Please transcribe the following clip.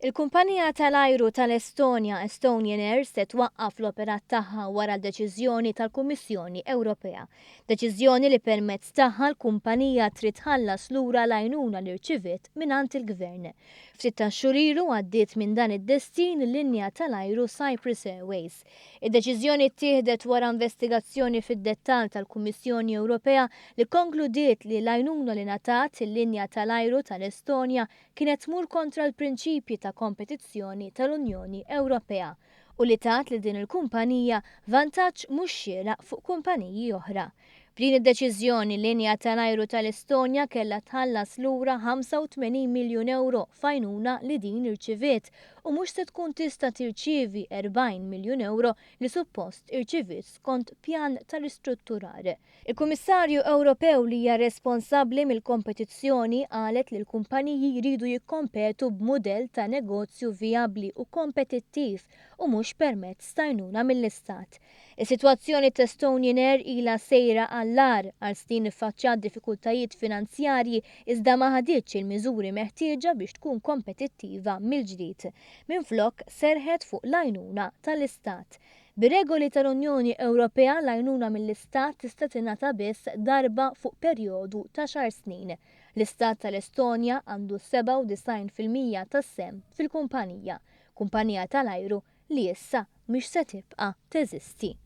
Il-kumpanija tal-ajru tal-Estonja, Estonian Air, se twaqqaf l-operat tagħha wara l-deċiżjoni tal-Kummissjoni Ewropea. Deċiżjoni li permezz tagħha l-kumpanija trid tħallas lura l-għajnuna li rċiviet mingħand il-Gvern. Ftit tax-xhur ilu għaddiet minn dan id-destin il-linja tal-ajru Cyprus Airways. Id-deċiżjoni ttieħdet wara investigazzjoni fid-dettall tal-Kummissjoni Ewropea li kkonkludiet li l-għajnuna li ngħatat il-linja tal-ajru tal-Estonja kienet tmur kontra l-prinċipji ta' kompetizzjoni tal-Unjoni Ewropea u li tat lil din il-kumpanija vantaġġ mhux xieraq fuq kumpaniji oħra. B'din id-deċiżjoni, linja tal-ajru tal-Estonja kellha tħallas lura 85 miljun ewro f'għajnuna li din irċiviet u mhux se tkun tista' tirċievi 40 miljun ewro li suppost irċiviet skont pjan ta' ristrutturar. Il-Kummissarju Ewropew li hija responsabbli mill-kompetizzjoni qalet li l-kumpaniji jridu jikkompetu b'mudell ta' negozju vijabbli u kompetittiv u mhux permezz t'għajnuna mill-Istat. Is-sitwazzjoni t'Estonian Air ilha sejra għall-agħar, għal snin iffaċċjat diffikultajiet finanzjarji iżda ma ħaditx il-miżuri meħtieġa biex tkun kompetittiva mill-ġdid. Minflok serħet fuq l-għajnuna tal-Istat. Bir-regoli tal-Unjoni Ewropea l-għajnuna mill-Istat tista' tingħata biss darba fuq perjodu ta' xar snin. L-Istat tal-Estonja għandu 97% tas-sehem fil-kumpanija, kumpanija tal-ajru li issa mhix se tibqa' teżisti.